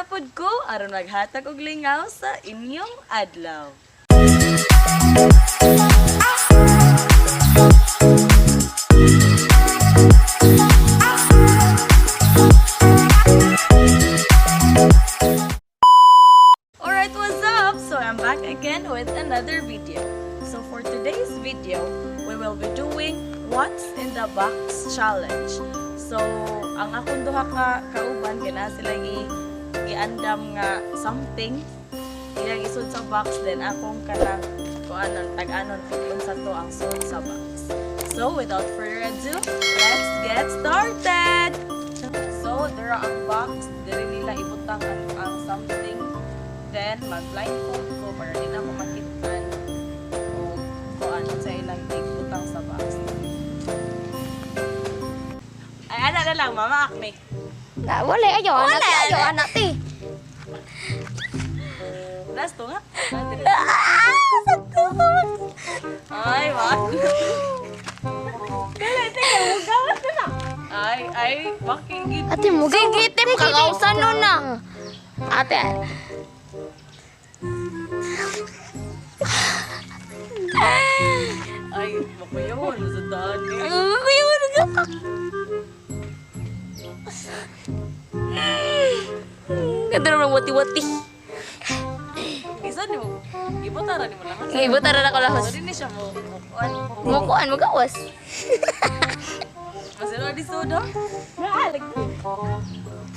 na pud ko aron maghatag og lingaw sa inyong adlaw. Alright, what's up? So I'm back again with another video. So for today's video, we will be doing What's in the Box Challenge. So, ang akong duha ka kauban kana sila giandam nga something ilang isod sa box, then akong kanang kuanon tag-anon kung unsa to ang sud sa box. So, without further ado, let's get started! So, there ang box, diri nila ibutang ang something. Then, mag-blindfold ko para di na ako makitaan o kung ano sa ilang ibutang sa box. Ay, ana na lang, Mama Akme. Na, wala, ayaw, anak, ayaw, anak, ti. Last to nga. Ah, sakto. Ay, wag. Dali, teka, mugawas na na. Ay, ay, bakit gid? Ate, mo Sige, te, makakausan nun na. Ate. Ay, makuyawan sa daan eh. Kuya, wala ka. Ganda naman wati-wati. Isa ni mo, ibutara ni mo lang. Ibutara na ko lahos. So, din siya mo, mukuan. Mukuan, magawas. Masino di soda?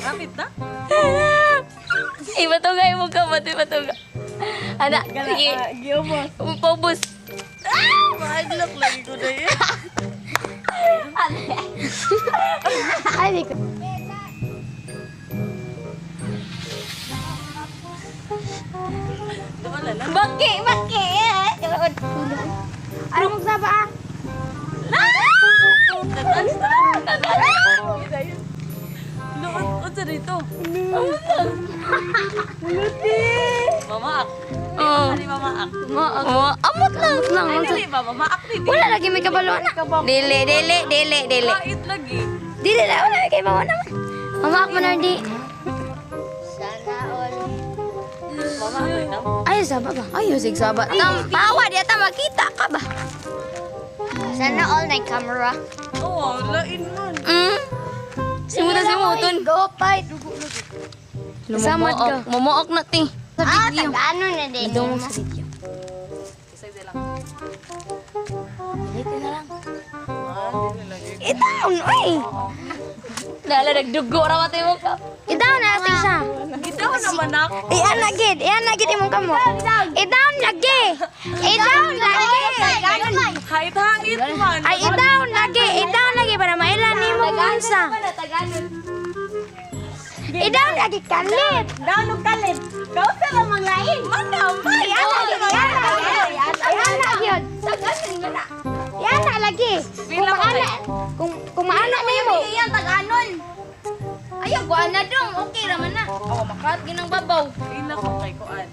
Kapit na? Iba to nga, imong kamot, iba to nga. Ana, sige. Giyobos. Paubos. Maadlok lagi ko na yun. Ay, di ko. Wala lang. Baki, baki. Ay, magsaba ah. Luot, unsa dito? Mama ak. Oh. Di mama ak. Amot lang. Lang. Ay, dili ba? Mama ak ni. Wala lagi may kabalo na. Dili, dili, dili, dili. Kait lagi. Dili na, wala may kabalo na. Mama, ako na di. Sana all. Mama ak na. Ay, saba ba? Ay, sig saba. Tam, pawa di ata makita ka ba? Sana all na camera. Oo, lain man. Simutan simuton. Go fight. Samad ka. Mumuok na ti. Sa Ah, video. taga-ano na din. Madungog sa video. Isa lang. Dito na lang. Ah, dili lagi. Itaon, oy! Lala, nagdugo ra ba mo ka? Idown na ate siya. Itaw naman ako. Iana gid, iana gid imong kamo. I-down lagi. I-down lagi. Hait-hait man. Ay, i-down lagi, i-down lagi para mailan nimo unsa. I-down lagi kalit. Down og kalit. Kausa lang manglain. Man naman. Iana gid, iana gid. Iana gid. Iana lagi. Kung Pila ko maana, kung maana nimo. Iyan, tag-anon. Ayaw, kuha na dong. Okay raman na. Awa, makarat ginang babaw. Pila ko kay kuan.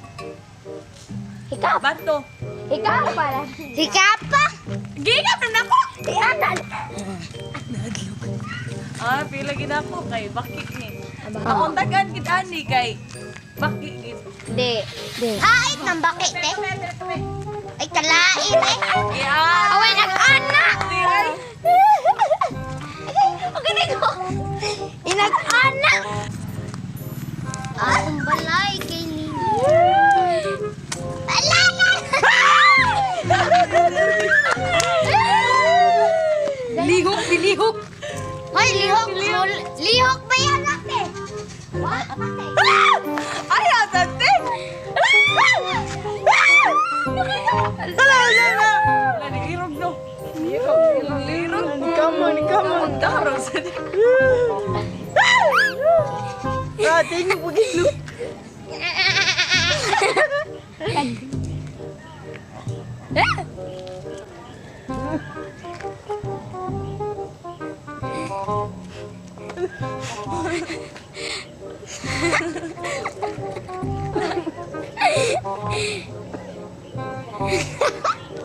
Ikaw, Bato. ikaw pala. Hikapa. Gigap na nako. Iana. Ah, pila gid ako kay baki ni. Akong tagaan gid ani kay baki gid. Di. Hait ng bakit eh. Ay, kalain eh. Yeah. Away nag-ana. Ay. Okay na ko. Inag-ana. Akong balay kay Lily. Alala! Lihok, dilihok. Hoy, lihok. Lihok ba yan ate? Wa, ate. Ay, asante. Wala, wala, wala. Wala, nilirog no. Nilirog, nilirog. Nikama, nikama. Tarong sa di. Ah, tingin po gilo.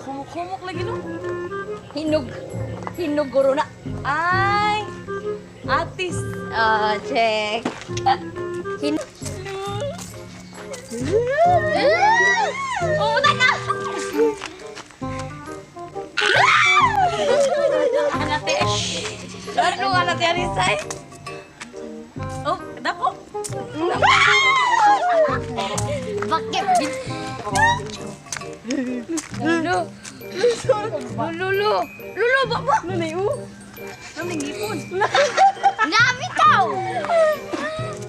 Kumuk-kumuk lagi no. Hinog. Hinog guro na. Ay! Atis. Ah, check. Hinog. Pumunta na! Anate. Ano nga nate Arisay? Oh, dako. Bakit? Lulu. Lulu. Lulu, baba. Ano u? Ano ngipon? Namitaw!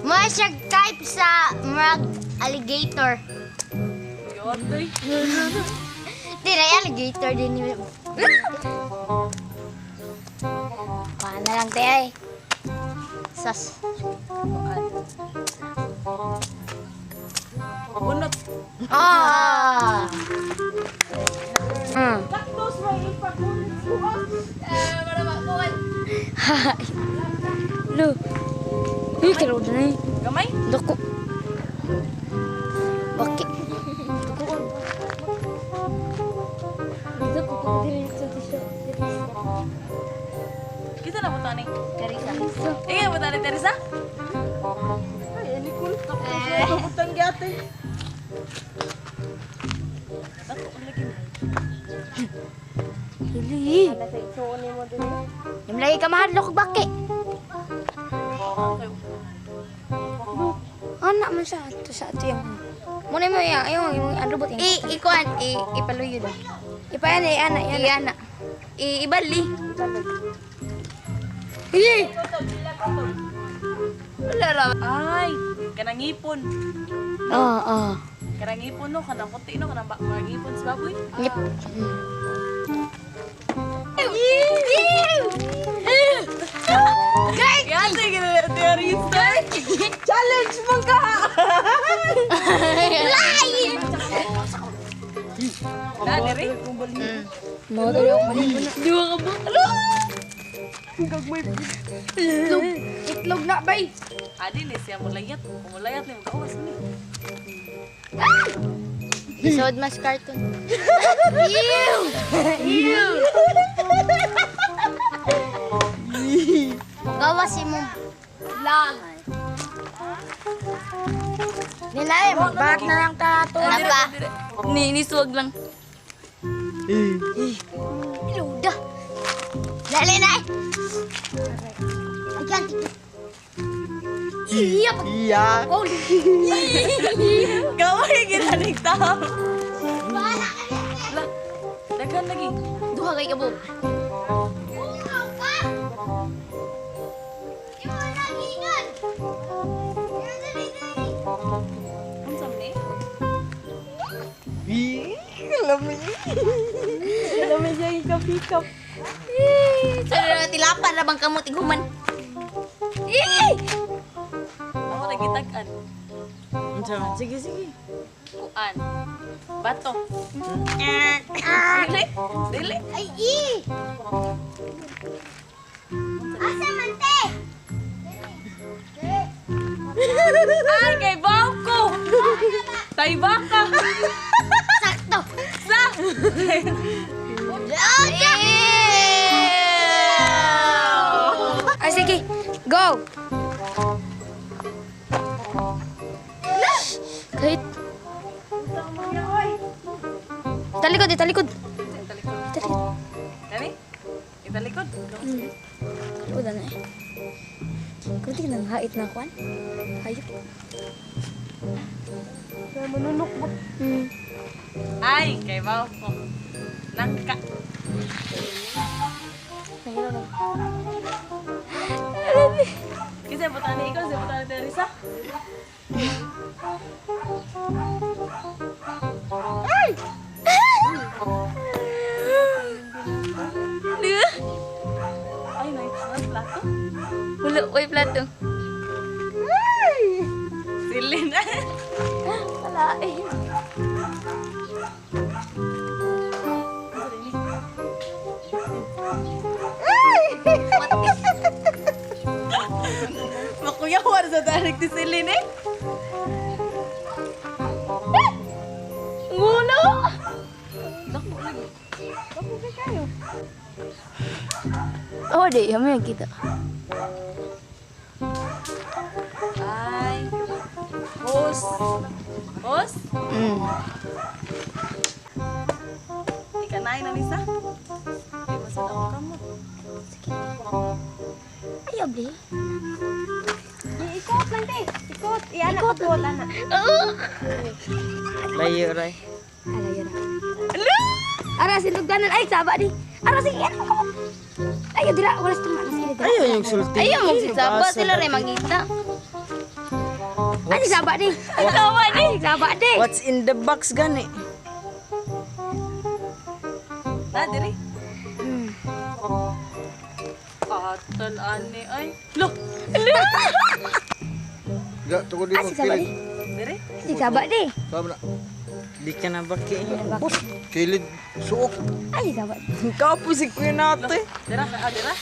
Mga siya type sa murag alligator. Yotoy. Di na alligator din yun. Kuha na lang tayo eh. Sus. Bunot. Ah! Cactus may ipakunit suot. Eh, para makuha. Lo. Uy, kalo na eh. Gamay? Dako. Bakit? Dako ko diri sa tisyo. Kita na mo tani. Teresa. Ikaw mo tani Teresa? Ay, Nicole, tapos na butang gyate. Dako lagi. Dili. Yung lagi ka mahadlok bakit? Anak man sa ato sa ato yung. Muna mo iya, ayaw yung ang robot yung. I, ikuan, i, ipaluyo daw. Ipayan eh, ana, yan. Iana. I, ibali. Iya. Wala ra. Ay, kanang ngipon. Ah, ah. Kanang ngipon no, kanang puti no, kanang mga ngipon sa baboy. Yep. Yate gina Teresa. Challenge mo ka. Lain! Na diri. Mo tuloy ako mali. Duha ka ba? Alo! Itlog. Itlog na bay. Adi ni siya mulayat. Mulayat ni mo ni. Isod mas cartoon. Ew! Ew! Gawa si mong vlog. Nilay, Back na lang ta to. Ano ba? Ni, nisuwag lang. Luda. Dali na eh. Ayan, tito. Iya, Iya. Oh, Gaway ginanig tao. Wala ka na. La, daghan lagi. Duha kay kabo. Ungaw ka! Yung mga nagingan! Yung dali-dali! Unsa man ni? Ih, lami. Lami siya ikap-ikap. Sa tilapa ra bang kamot iguman. Eh! Ako nagitag-an. Unsa man? Sige, sige. Kuan. Bato. Dili. Dili. Ay, i! Asa man, te? Ay, kay Bangko. Taybaka. Sakto! Sa. Ay sige. Go. Kahit Talikod, eh, talikod. Talikod. Talikod. Dali. Italikod. Talikod na eh. Kunti nang hait na kwan. Hayop. Manunok mo. Ay, kay Bangko. Nangka. Nahilo na. Kasi butani ikaw, sa butani Teresa. Ay! Ay, nice na plato. Wala, way plato. Silin. Wala eh. Makuyawan sa tarik ni Silin eh. Ngulo! Dako lagi. Dako kay kayo. Oh, di, kami kita. Ay. Hose. Boss? Ikanay na ni sa. Di ba sa daong kamot? Ayaw, bli. Ikot lang te. Ikot. Iana ikot ana. Layo, ray. Ala, yara. Ara, sinugdanan. Ay, saba di. Ara, sige. Ano ka? Ayaw, dira. Wala sa tuma. Sige, dira. Ayaw yung sulti. Ayaw mo si Saba sila rin mangita. Ay, saba di. Saba di. Saba di. What's in the box gani? Na, diri. Atal ani ay. Lo, Ya, tunggu di Ay, saba di. kilid. diri. Ay, saba di. Sama na. Di ka na baki. Bus, kilid suok. Ay, saba di. Kapo si Kuya nate. Dira, ah, dira.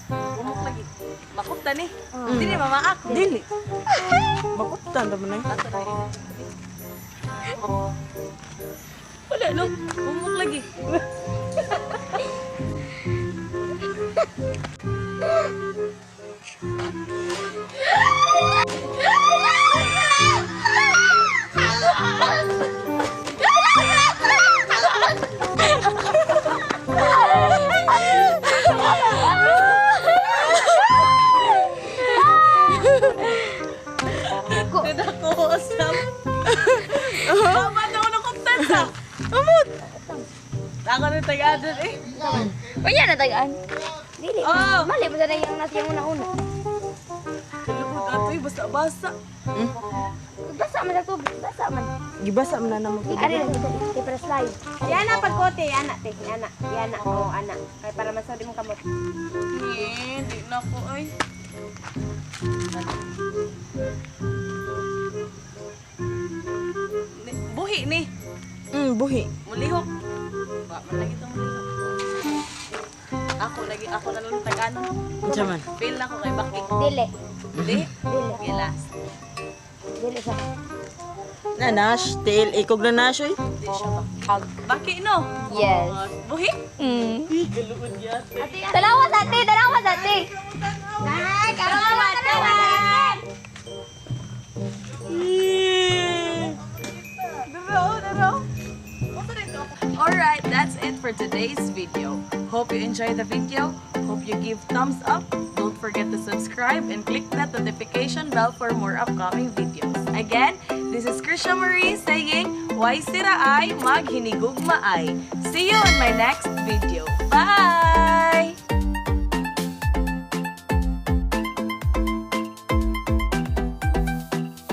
Umok lagi. Makupta ni. Dili mamaak. Dili. Makuptan naman eh. Ato na eh. Wala no. Umok lagi. Tidak ko usap. Tama na ako nakuptan sa. Amot. Ako na taga-adon eh. Kanya na tagaan. Dili. Oh. Mali ba sana yung nasa yung una-una? Kalubog ato eh, basa-basa. Basa man sa tubig. Basa man. Gibasa man na naman. Ari, di para slide. Iana pagkote, iana te, iana, iana, oh ana. Kay para masod imong kamot. Eh, di na ko ay. Buhi ni. Buhi. Mulihok. Wa man lagi tong mulihok. Ako lagi ako na lang tag-ano. Unsa man? Fail na ako kay Baki. Dili. Di? Dili. Gilas. Dili sa. Na Nash, tail ikog na Nash oy. Di siya baki. Baki no? Yes. Buhi? Mm. Kaluod yate. Tanawa sa ate, tanawa sa ate. Ay, tanawa, tanawa. Daro, daro. Alright, that's it for today's video. Hope you enjoyed the video. Hope you give thumbs up. Don't forget to subscribe and click that notification bell for more upcoming videos. Again, this is Krisha Marie saying, Why sira ay maghinigugma ay. See you on my next video. Bye!